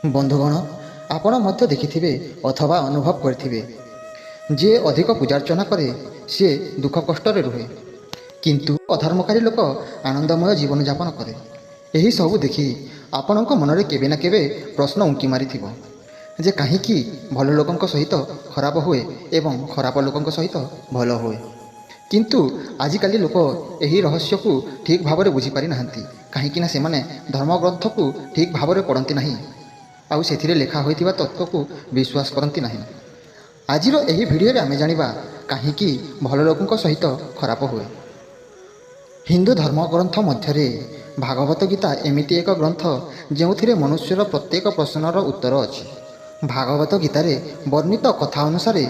ବନ୍ଧୁଗଣ, ଆପଣ ମଧ୍ୟ ଦେଖିଥିବେ ଅଥବା ଅନୁଭବ କରିଥିବେ, ଯିଏ ଅଧିକ ପୂଜାର୍ଚ୍ଚନା କରେ ସିଏ ଦୁଃଖ କଷ୍ଟରେ ରୁହେ, କିନ୍ତୁ ଅଧର୍ମକାରୀ ଲୋକ ଆନନ୍ଦମୟ ଜୀବନଯାପନ କରେ। ଏହି ସବୁ ଦେଖି ଆପଣଙ୍କ ମନରେ କେବେ ନା କେବେ ପ୍ରଶ୍ନ ଉଙ୍କି ମାରିଥିବ ଯେ କାହିଁକି ଭଲ ଲୋକଙ୍କ ସହିତ ଖରାପ ହୁଏ ଏବଂ ଖରାପ ଲୋକଙ୍କ ସହିତ ଭଲ ହୁଏ। କିନ୍ତୁ ଆଜିକାଲି ଲୋକ ଏହି ରହସ୍ୟକୁ ଠିକ୍ ଭାବରେ ବୁଝିପାରି ନାହାନ୍ତି, କାହିଁକିନା ସେମାନେ ଧର୍ମଗ୍ରନ୍ଥକୁ ଠିକ୍ ଭାବରେ ପଢ଼ନ୍ତି ନାହିଁ ଆଉ ସେଥିରେ ଲେଖା ହୋଇଥିବା ତତ୍ତ୍ୱକୁ ବିଶ୍ୱାସ କରନ୍ତି ନାହିଁ। ଆଜିର ଏହି ଭିଡ଼ିଓରେ ଆମେ ଜାଣିବା କାହିଁକି ଭଲ ଲୋକଙ୍କ ସହିତ ଖରାପ ହୁଏ। ହିନ୍ଦୁ ଧର୍ମଗ୍ରନ୍ଥ ମଧ୍ୟରେ ଭାଗବତ ଗୀତା ଏମିତି ଏକ ଗ୍ରନ୍ଥ, ଯେଉଁଥିରେ ମନୁଷ୍ୟର ପ୍ରତ୍ୟେକ ପ୍ରଶ୍ନର ଉତ୍ତର ଅଛି। ଭାଗବତ ଗୀତାରେ ବର୍ଣ୍ଣିତ କଥା ଅନୁସାରେ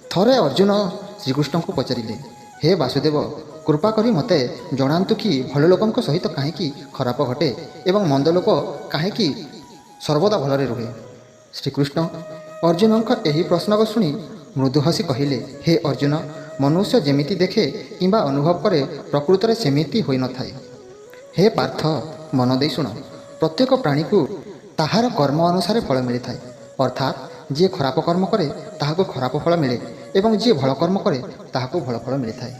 ଥରେ ଅର୍ଜୁନ ଶ୍ରୀକୃଷ୍ଣଙ୍କୁ ପଚାରିଲେ, "ହେ ବାସୁଦେବ, କୃପା କରି ମୋତେ ଜଣାନ୍ତୁ କି ଭଲ ଲୋକଙ୍କ ସହିତ କାହିଁକି ଖରାପ ଘଟେ ଏବଂ ମନ୍ଦ ଲୋକ କାହିଁକି ସର୍ବଦା ଭଲରେ ରୁହେ?" ଶ୍ରୀକୃଷ୍ଣ ଅର୍ଜୁନଙ୍କ ଏହି ପ୍ରଶ୍ନକୁ ଶୁଣି ମୃଦୁ ହସି କହିଲେ, "ହେ ଅର୍ଜୁନ, ମନୁଷ୍ୟ ଯେମିତି ଦେଖେ କିମ୍ବା ଅନୁଭବ କରେ, ପ୍ରକୃତରେ ସେମିତି ହୋଇନଥାଏ। ହେ ପାର୍ଥ, ମନ ଦେଇ ଶୁଣ। ପ୍ରତ୍ୟେକ ପ୍ରାଣୀକୁ ତାହାର କର୍ମ ଅନୁସାରେ ଫଳ ମିଳିଥାଏ। ଅର୍ଥାତ୍ ଯିଏ ଖରାପ କର୍ମ କରେ, ତାହାକୁ ଖରାପ ଫଳ ମିଳେ ଏବଂ ଯିଏ ଭଲ କର୍ମ କରେ, ତାହାକୁ ଭଲ ଫଳ ମିଳିଥାଏ।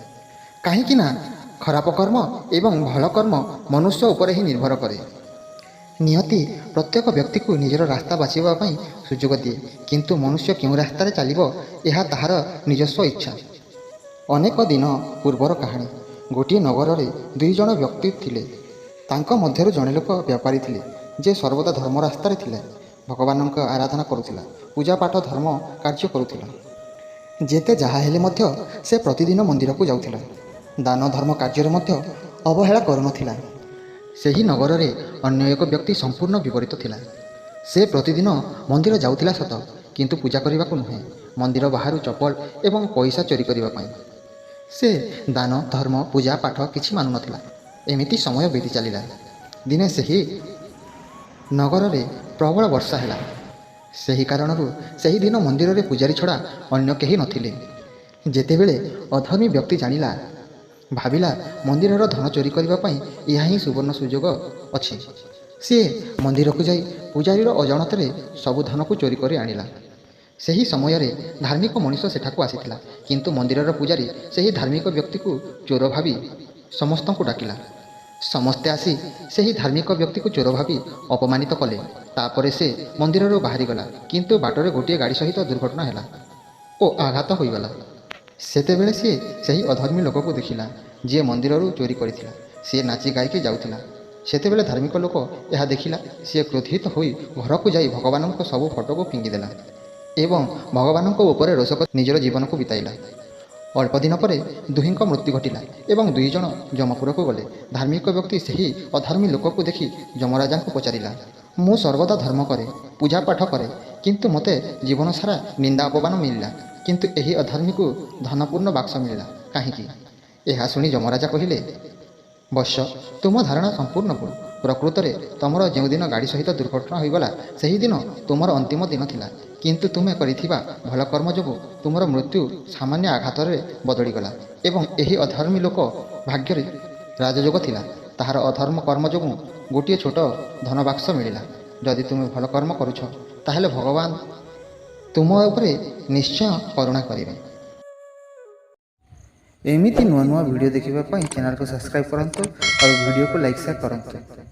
କାହିଁକି ନା ଖରାପ କର୍ମ ଏବଂ ଭଲ କର୍ମ ମନୁଷ୍ୟ ଉପରେ ହିଁ ନିର୍ଭର କରେ। ନିୟତି ପ୍ରତ୍ୟେକ ବ୍ୟକ୍ତିକୁ ନିଜର ରାସ୍ତା ବାଛିବା ପାଇଁ ସୁଯୋଗ ଦିଏ, କିନ୍ତୁ ମନୁଷ୍ୟ କେଉଁ ରାସ୍ତାରେ ଚାଲିବ, ଏହା ତାହାର ନିଜସ୍ୱ ଇଚ୍ଛା। ଅନେକ ଦିନ ପୂର୍ବର କାହାଣୀ। ଗୋଟିଏ ନଗରରେ ଦୁଇ ଜଣ ବ୍ୟକ୍ତି ଥିଲେ। ତାଙ୍କ ମଧ୍ୟରୁ ଜଣେ ଲୋକ ବ୍ୟାପାରୀ ଥିଲେ, ଯେ ସର୍ବଦା ଧର୍ମ ରାସ୍ତାରେ ଥିଲା, ଭଗବାନଙ୍କ ଆରାଧନା କରୁଥିଲା, ପୂଜାପାଠ, ଧର୍ମ କାର୍ଯ୍ୟ କରୁଥିଲା। ଯେତେ ଯାହା ହେଲେ ମଧ୍ୟ ସେ ପ୍ରତିଦିନ ମନ୍ଦିରକୁ ଯାଉଥିଲା। ଦାନ ଧର୍ମ କାର୍ଯ୍ୟରେ ମଧ୍ୟ ଅବହେଳା କରୁନଥିଲା। ସେହି ନଗରରେ ଅନ୍ୟ ଏକ ବ୍ୟକ୍ତି ସମ୍ପୂର୍ଣ୍ଣ ବିପରୀତ ଥିଲା। ସେ ପ୍ରତିଦିନ ମନ୍ଦିର ଯାଉଥିଲା ସତ, କିନ୍ତୁ ପୂଜା କରିବାକୁ ନୁହେଁ, ମନ୍ଦିର ବାହାରୁ ଚପଲ ଏବଂ ପଇସା ଚୋରି କରିବା ପାଇଁ। ସେ ଦାନ ଧର୍ମ, ପୂଜା ପାଠ କିଛି ମାନୁନଥିଲା। ଏମିତି ସମୟ ବିତି ଚାଲିଲା। ଦିନେ ସେହି ନଗରରେ ପ୍ରବଳ ବର୍ଷା ହେଲା। ସେହି କାରଣରୁ ସେହିଦିନ ମନ୍ଦିରରେ ପୂଜାରୀ ଛଡ଼ା ଅନ୍ୟ କେହି ନଥିଲେ। ଯେତେବେଳେ ଅଧର୍ମୀ ବ୍ୟକ୍ତି ଜାଣିଲା, ଭାବିଲା ମନ୍ଦିରର ଧନ ଚୋରି କରିବା ପାଇଁ ଏହା ହିଁ ସୁବର୍ଣ୍ଣ ସୁଯୋଗ ଅଛି। ସିଏ ମନ୍ଦିରକୁ ଯାଇ ପୂଜାରୀର ଅଜାଣତରେ ସବୁ ଧନକୁ ଚୋରି କରି ଆଣିଲା। ସେହି ସମୟରେ ଧାର୍ମିକ ମଣିଷ ସେଠାକୁ ଆସିଥିଲା, କିନ୍ତୁ ମନ୍ଦିରର ପୂଜାରୀ ସେହି ଧାର୍ମିକ ବ୍ୟକ୍ତିକୁ ଚୋର ଭାବି ସମସ୍ତଙ୍କୁ ଡାକିଲା। ସମସ୍ତେ ଆସି ସେହି ଧାର୍ମିକ ବ୍ୟକ୍ତିକୁ ଚୋର ଭାବି ଅପମାନିତ କଲେ। ତାପରେ ସେ ମନ୍ଦିରରୁ ବାହାରିଗଲା, କିନ୍ତୁ ବାଟରେ ଗୋଟିଏ ଗାଡ଼ି ସହିତ ଦୁର୍ଘଟଣା ହେଲା ଓ ଆଘାତ ହୋଇଗଲା। ସେତେବେଳେ ସିଏ ସେହି ଅଧର୍ମୀ ଲୋକକୁ ଦେଖିଲା, ଯିଏ ମନ୍ଦିରରୁ ଚୋରି କରିଥିଲା। ସିଏ ନାଚି ଗାଇକି ଯାଉଥିଲା। ସେତେବେଳେ ଧାର୍ମିକ ଲୋକ ଏହା ଦେଖିଲା। ସିଏ କ୍ରୋଧିତ ହୋଇ ଘରକୁ ଯାଇ ଭଗବାନଙ୍କ ସବୁ ଫଟୋକୁ ଫିଙ୍ଗିଦେଲା ଏବଂ ଭଗବାନଙ୍କ ଉପରେ ରୋଷ କରି ନିଜର ଜୀବନକୁ ବିତାଇଲା। ଅଳ୍ପ ଦିନ ପରେ ଦୁହିଁଙ୍କ ମୃତ୍ୟୁ ଘଟିଲା ଏବଂ ଦୁଇ ଜଣ ଯମପୁରକୁ ଗଲେ। ଧାର୍ମିକ ବ୍ୟକ୍ତି ସେହି ଅଧର୍ମୀ ଲୋକକୁ ଦେଖି ଯମରାଜାଙ୍କୁ ପଚାରିଲା, "ମୁଁ ସର୍ବଦା ଧର୍ମ କରେ, ପୂଜା ପାଠ କରେ, କିନ୍ତୁ ମୋତେ ଜୀବନ ସାରା ନିନ୍ଦା ଅପମାନ ମିଳିଲା। କିନ୍ତୁ ଏହି ଅଧର୍ମୀକୁ ଧନପୂର୍ଣ୍ଣ ବାକ୍ସ ମିଳିଲା କାହିଁକି?" ଏହା ଶୁଣି ଯମରାଜା କହିଲେ, "ବତ୍ସ, ତୁମ ଧାରଣା ସମ୍ପୂର୍ଣ୍ଣ ଭୁଲ। ପ୍ରକୃତରେ ତୁମର ଯେଉଁଦିନ ଗାଡ଼ି ସହିତ ଦୁର୍ଘଟଣା ହୋଇଗଲା, ସେହିଦିନ ତୁମର ଅନ୍ତିମ ଦିନ ଥିଲା। କିନ୍ତୁ ତୁମେ କରିଥିବା ଭଲ କର୍ମ ଯୋଗୁଁ ତୁମର ମୃତ୍ୟୁ ସାମାନ୍ୟ ଆଘାତରେ ବଦଳିଗଲା ଏବଂ ଏହି ଅଧର୍ମୀ ଲୋକ ଭାଗ୍ୟରେ ରାଜଯୋଗ ଥିଲା। ତାହାର ଅଧର୍ମ କର୍ମ ଯୋଗୁଁ ଗୋଟିଏ ଛୋଟ ଧନ ବାକ୍ସ ମିଳିଲା। ଯଦି ତୁମେ ଭଲ କର୍ମ କରୁଛ, ତାହେଲେ ଭଗବାନ ତୁମ ଉପରେ ନିଶ୍ଚୟ କରୁଣା କରିବେ।" ଏମିତି ନୂଆ ନୂଆ ଭିଡ଼ିଓ ଦେଖିବା ପାଇଁ ଚ୍ୟାନେଲକୁ ସବସ୍କ୍ରାଇବ୍ କରନ୍ତୁ ଆଉ ଭିଡ଼ିଓକୁ ଲାଇକ୍, ସେୟାର କରନ୍ତୁ।